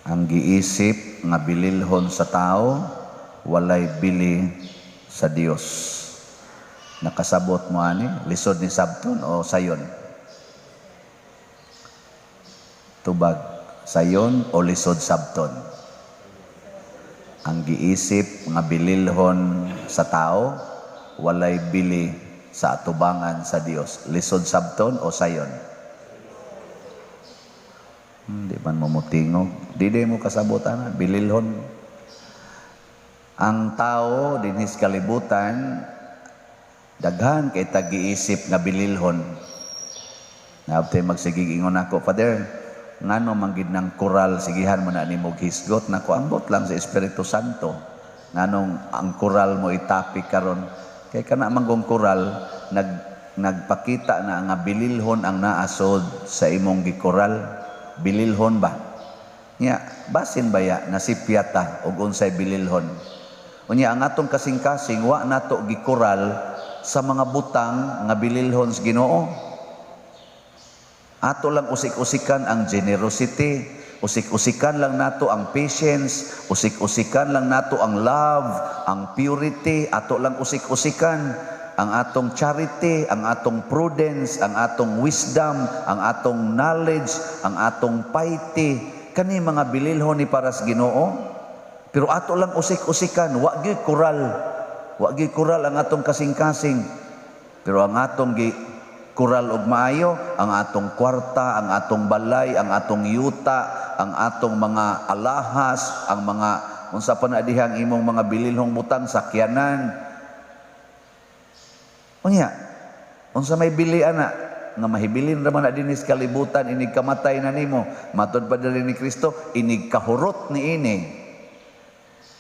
Ang giisip nga bililhon sa tao, walay bili sa Dios. Nakasabot mo ani, lisod ni sabton o sayon? Tubag, sayon o lisod sabton? Ang giisip nga bililhon sa tao, walay bili sa atubangan sa Dios. Lisod sabton o sayon? Hindi man mo mutingog. Di mo kasabot ana, bililhon. Ang tao dinhis kalibutan, daghan kay tagiisip nga bililhon. Naabtay magsigig ingon ako, "Father, ngano man gid ng koral sigihan mo na nimo hisgot nako?" Ambot lang sa Espiritu Santo. Nganong ang koral mo itopic karon? Kay kana manggong koral nagpakita na nga bililhon ang naasod sa imong gikoral. Bililhon ba? Nya, basin ba ya nasipyata og unsay bililhon? Unya ang atong kasing-kasing wa nato gikoral sa mga butang nga bililhon sa Ginoo. Ato lang usik-usikan ang generosity, usik-usikan lang nato ang patience, usik-usikan lang nato ang love, ang purity, ato lang usik-usikan ang atong charity, ang atong prudence, ang atong wisdom, ang atong knowledge, ang atong piety. Kani mga bililhon ni para sa Ginoo. Pero ato lang usik-usikan, wa gyud koral. Wa gyud koral ang atong kasing-kasing. Pero ang atong gi kural og maayo, ang atong kwarta, ang atong balay, ang atong yuta, ang atong mga alahas, ang mga unsa pa na dihang imong mga bililhong butang, sakyanan. Unya, unsa may bili ana nga mahibilin ra man na dinis kalibutan inig kamatay na nimo? Matud pa diri ni Kristo, inig kahurot ni ini.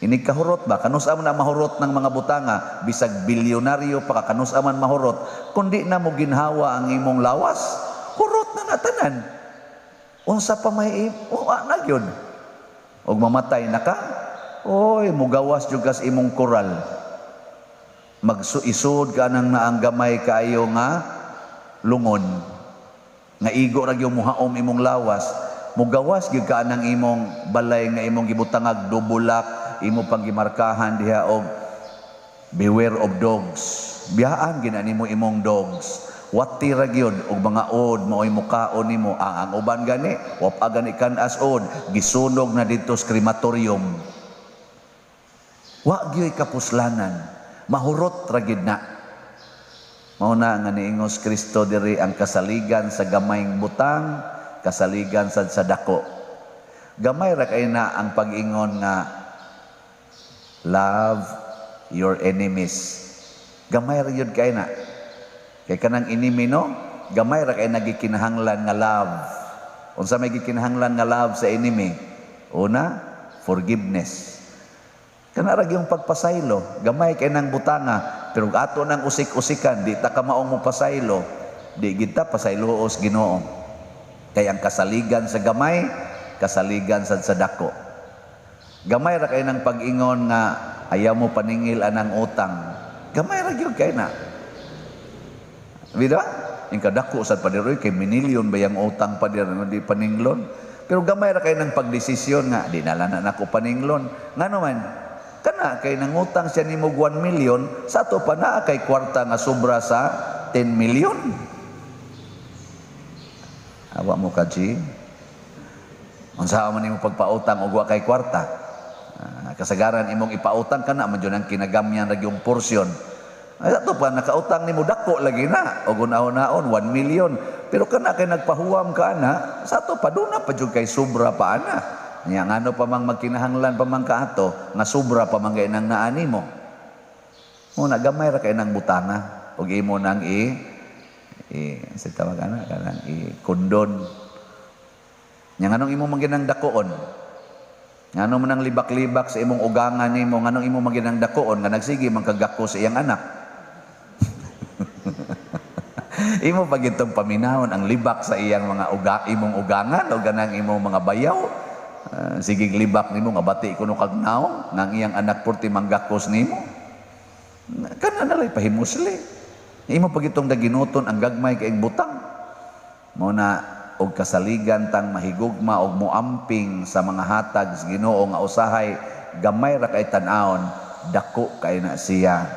Inig kahurot ba? Kanus-a man na mahurot ng mga butanga? Bisag bilyonaryo pa ka, kanus-a man mahurot? Kundi na mo ginhawa ang imong lawas, hurot na natanan. Unsa pa may wa na gyud. Og mamatay na ka, oy, mugawas jud kas imong koral. Magsuisod ka nang naang gamay kaayo nga lungon. Nga igo ra gyud muhaom imong lawas. Mugawas gyud ka nang imong balay nga imong gibutangag dubulak, imo pang gimarkahan diha og "Beware of dogs." Biyaan gina nimo imong dogs. Wati ra gyud og mga od maoy mukaon nimo. Ang uban gani, wa pa gani kan-as od, gisunog na didto sa crematorium. Wa gyud kapuslanan. Mahurot ra gyud na. Mao na nga niingos Kristo diri, ang kasaligan sa gamayng butang, kasaligan sad sa dako. Gamay ra kay na ang pag-ingon nga "Love your enemies." Gamay ra gyud kay na. Kay kanang enemy, no, gamay ra kay nagikinahanglan nga love. Unsa may gikinahanglan nga love sa enemy? Una, forgiveness. Kana ra gyung pagpasaylo, gamay kay nang butanga, pero ato nang usik-usikan, di ta kamaong mo pasaylo, di gid ta pasayloos Ginoo. Kay ang kasaligan sa gamay, kasaligan sad sa dako. Gamay ra kay nang pag-ingon nga ayaw mo paningil anang utang. Gamay ra gyud kay na. Bida? Yung kadako sad pader oy, kay minilyon ba yung utang pader di paninglon. Pero gamay ra kay nang pagdesisyon nga di na lang na nako paninglon. Ngano man? Kana kay nangutang siya nimo 1 million, sa ato pa naa kay kwarta nga sobra sa 10 million. Awa mo ka, G. Unsa man nimo pagpautang og wa kay kwarta? Ah, kasagaran imong ipautang kana man jud ang kinagamyan ra yung porsyon. Ay, ato pa nakautang nimo dako lagi na og unahon 1 million. Pero kana kay nagpahuwam ka ana, sa ato pa duna pa jud kay sobra pa ana. Nya ngano pa mang magkinahanglan pa man kaato nga sobra pa man kay nang naani mo. Mo na gamay ra kay nang butanga ug imo nang i sa tawag ana kanang i kondon. Nya nganong imo man ginang dakoon? Ngano man ang libak-libak sa imong ugangan nimo, nganong imo man ginang dakoon nga nagsige man kagako sa iyang anak? Imo pa gitong paminahon ang libak sa iyang mga imong ugangan o ganang imong mga bayaw. Ah, sige libak nimo nga bati kuno kag naong nga ang iyang anak purti manggakos nimo. Kana na pahimusli. Imo pa gitong daginuton ang gagmay kay butang. Mo na Og kasaligan tang mahigugma og moamping sa mga hatag sa Ginoo nga usahay gamay ra kay tan-awon, dako kay na siya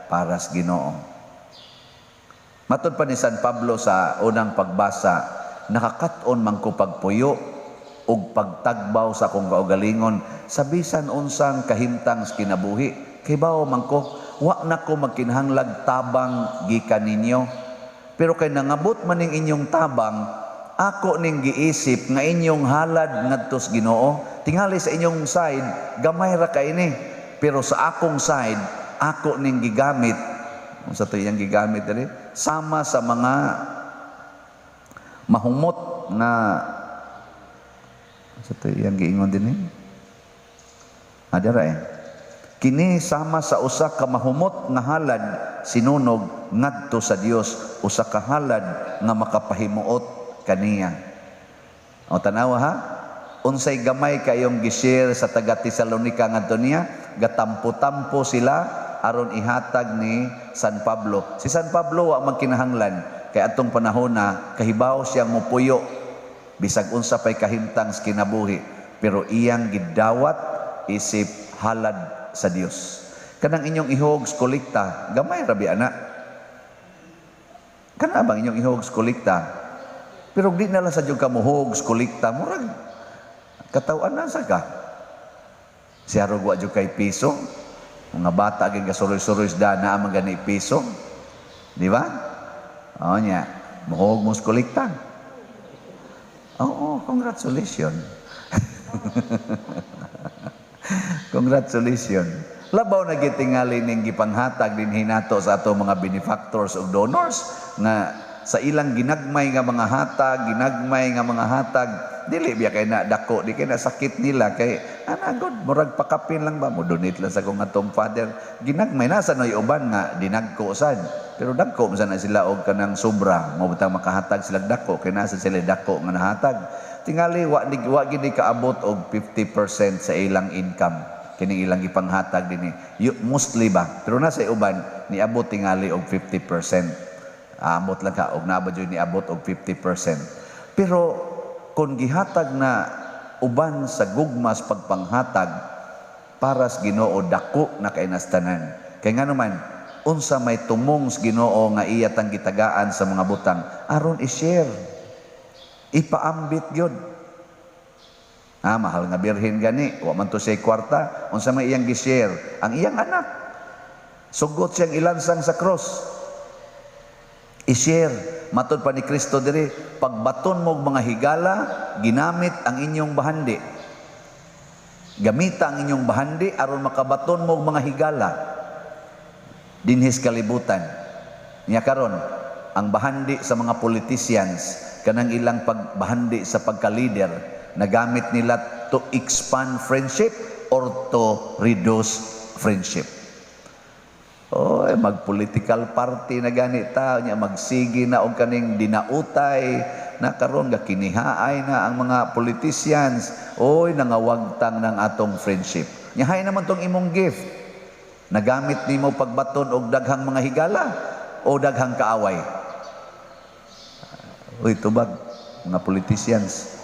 para sa Ginoo. Matod pa ni San Pablo sa unang pagbasa, nakakat-on man ko pagpuyo ug pagtagbaw sa akong kaugalingon sa bisan unsang kahimtang sa kinabuhi. Kay bawo man ko, wa na ko magkinahanglag tabang gikan ninyo. Pero kay nangabot man ning inyong tabang, ako ning giisip nga inyong halad ngadto sa Ginoo. Tingali sa inyong side, gamay ra kay ni. Pero sa akong side, ako ning gigamit. Unsa to iyang gigamit diri? Sama sa mga mahumot nga, unsa to iyang giingon dinhi? Ah, dira eh. Kini sama sa usa ka mahumot nga halad sinunog ngadto sa Dios, usa ka halad nga makapahimuot kaniya. O, tanawa ha? Unsay gamay kayong gi-share sa taga Tesalonica ngadto niya, gatampo-tampo sila aron ihatag ni San Pablo. Si San Pablo wa magkinahanglan kay atong panahon na kahibaw siyang mupuyo bisag unsa pay kahimtang sa kinabuhi, pero iyang gidawat isip halad sa Dios. Kanang inyong ihog sa kolekta, gamay ra biya na. Kana bang inyong ihog sa kolekta? Pero di na lang sa jud ka muhog sa kolekta, murag kataw-an na sa ka. Siya wa jud kay piso. Mga bata gyud gasuroy-suroy sa dana man gani piso. Di ba? Oo nya, muhog mo sa kolekta. Oo, congratulations. Congratulations. Labaw na gitingali ning gipanghatag dinhi nato sa ato mga benefactors ug donors nga sa ilang ginagmay nga mga hatag, ginagmay nga mga hatag, dili biya kay na dako, di kay na sakit nila kay ana god, murag pakapin lang ba mo donate lang sa kong atong father. Ginagmay na sa noy uban nga dinagko sad. Pero dagko man na sila og kanang sobra, mo butang makahatag sila dako kay nasa sila dako nga nahatag. Tingali wa gid kaabot og 50% sa ilang income kining ilang gipanghatag dinhi. Mostly ba? Pero nasa uban niabot tingali og 50%. Amot lang ka og naa ba jud niabot og 50%. Pero kung gihatag na uban sa gugmas pagpanghatag para sa Ginoo, dako na kay tanan. Kay ngano man, unsa may tumong sa Ginoo nga iya tang gitagaan sa mga butang aron i-share. Ipaambit gyud. Ah, mahal nga birhen gani, wa man to siya kwarta, unsa may iyang gi-share? Ang iyang anak. Sugot siyang ilansang sa cross. I-share. Matod pa ni Kristo diri, pagbaton mo og mga higala, ginamit ang inyong bahandi. Gamita ang inyong bahandi aron makabaton mo og mga higala dinhis kalibutan. Nya karon, ang bahandi sa mga politicians, kanang ilang pagbahandi sa pagka-leader, nagamit nila to expand friendship or to reduce friendship? Oh, mag-political party na gani ta nya, magsige na og kaning dinautay na karon gakinihaay na ang mga politicians. Oy, nangawagtang ng atong friendship. Nya hay naman tong imong gift. Nagamit nimo pagbaton og daghang mga higala o daghang kaaway? Uy, tubag mga politicians.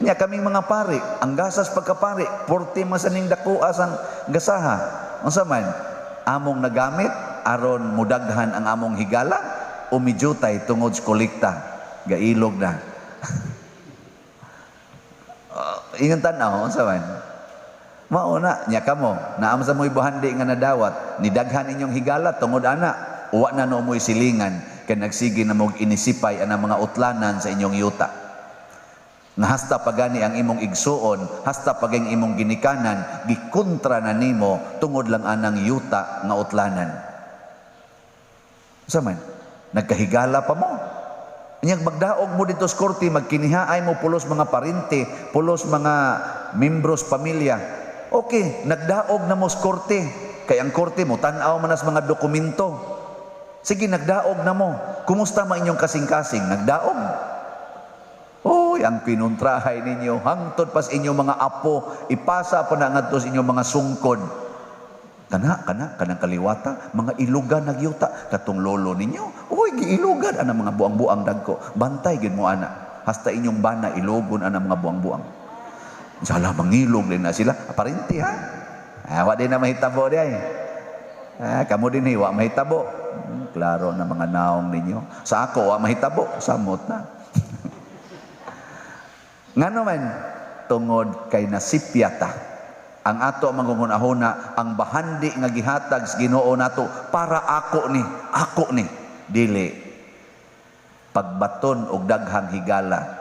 Nya kaming mga pari, ang gasas pagkapari, 40 man sa ning dakoa sang gasaha. Unsa man among nagamit aron mudaghan ang among higala o mijutay tungod sa kolekta? Gailog na. Ingon tan-aw, unsa man? Mao na, nya kamo, naa sa mo'y bahandi nga nadawat, nidaghan inyong higala tungod ana, uwa na no mo'y silingan, kay nagsige na mog inisipay ang mga utlanan sa inyong yuta. Nga hasta pagani ang imong igsuon, hasta paging imong ginikanan, gikontra na nimo tungod lang anang yuta nga utlanan. Unsa man? Nagkahigala pa mo. Inyang magdaog mo dito sa korte, magkinihaay mo pulos mga parente, pulos mga membros pamilya. Okay, nagdaog na mo sa korte. Kay ang korte mo, tan-aw man as mga dokumento. Sige, nagdaog na mo. Kumusta man inyong kasing-kasing? Nagdaog. Uy, ang pinuntrahay ninyo, hangtod pas inyong mga apo, ipasa pa na ngadto sa inyong mga sungkod. Kana, kana, kanang kaliwata, mga ilugan nagyuta, katong lolo ninyo, uy, giilugan, ana mga buang-buang dagko, bantay gid mo ana. Hasta inyong bana ilogon ang mga buang-buang. Sala mangilog din na sila. Aparente ha. Ah, wa din na mahitabo di ay. Ah, kamo din wa mahitabo. Klaro na mga naong ninyo. Sa ako wa mahitabo, samot na. Ngano man, tungod kay nasipya ta. Ang ato mangungunahuna, ang bahandi nga gihatag sa Ginoo nato para ako ni, ako ni, dili pagbaton og daghang higala.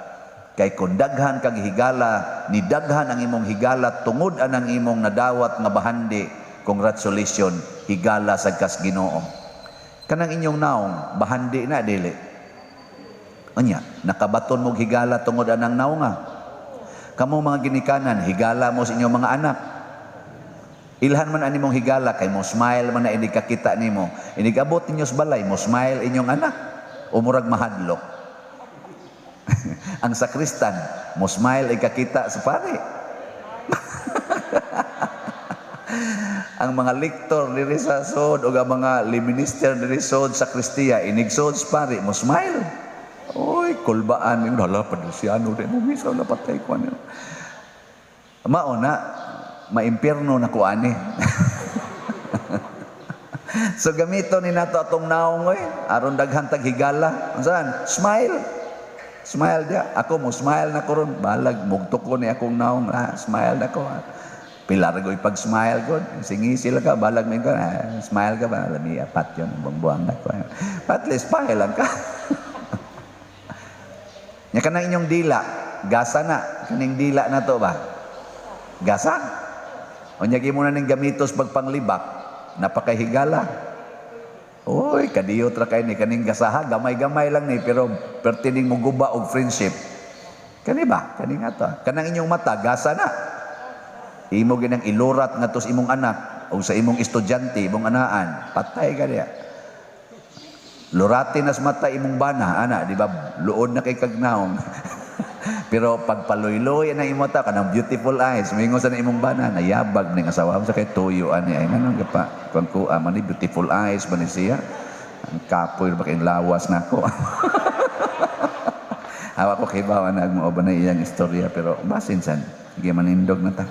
Kay kung daghan kag higala, ni daghan ang imong higala tungod anang imong nadawat nga bahandi, congratulations, higala sa kas Ginoo. Kanang inyong naong, bahandi na dili. Unya, nakabaton mog higala tungod anang naong. Kamo mga ginikanan, higala mo sa inyong mga anak. Ilhan man ani mong higala kay mo smile man na inig kakita nimo. Inig abot ninyo sa balay, mo smile inyong anak. O murag mahadlok. Ang sakristan, mo smile ay kakita sa pare. Ang mga lektor diri sa sod o ang mga minister diri sod sa sakristiya, inig sod sa pare, mo smile. Oy, kulbaan yung hala pa siya ano di mo misa na patay ko ano. Mao na maimpierno na ko ani. So gamito ni nato atong naong oy, aron daghan tag higala. Unsan? Smile. Smile dia. Ako mo smile na ko ron. Balag mugto ko ni akong naong, ah, smile na ko. Ah. Pilar ko ipag-smile ko. Singi sila ka, balag mo ka, ah, smile ka ba? Lami, apat yun, buang-buang na ko. At least, smile lang ka. Nya kanang inyong dila, gasa na. Kaning dila na to ba? Gasa? Unya mo na ning gamitos pagpanglibak, napakahigala. Uy, kadiyot ra kay ni kaning gasaha, gamay-gamay lang ni pero pertining mo guba og friendship. Kani ba? Kani nga to. Kanang inyong mata, gasa na. Imo ginang ilurat ngadto sa imong anak o sa imong estudyante, imong anaan, patay ka diya. Lurati nas mata imong bana, ana, di ba? Luod na kay kagnaong. Pero pag paluy-luy na imo ta kanang beautiful eyes, moingon sa na imong bana, nayabag ning asawa sa kay tuyo ani ay nganong gapa kuan ko man ni beautiful eyes man ni siya. Ang kapoy ba kay lawas nako. Hawa ko kay bawa na mo ba na iyang istorya pero basin san sige manindog na ta.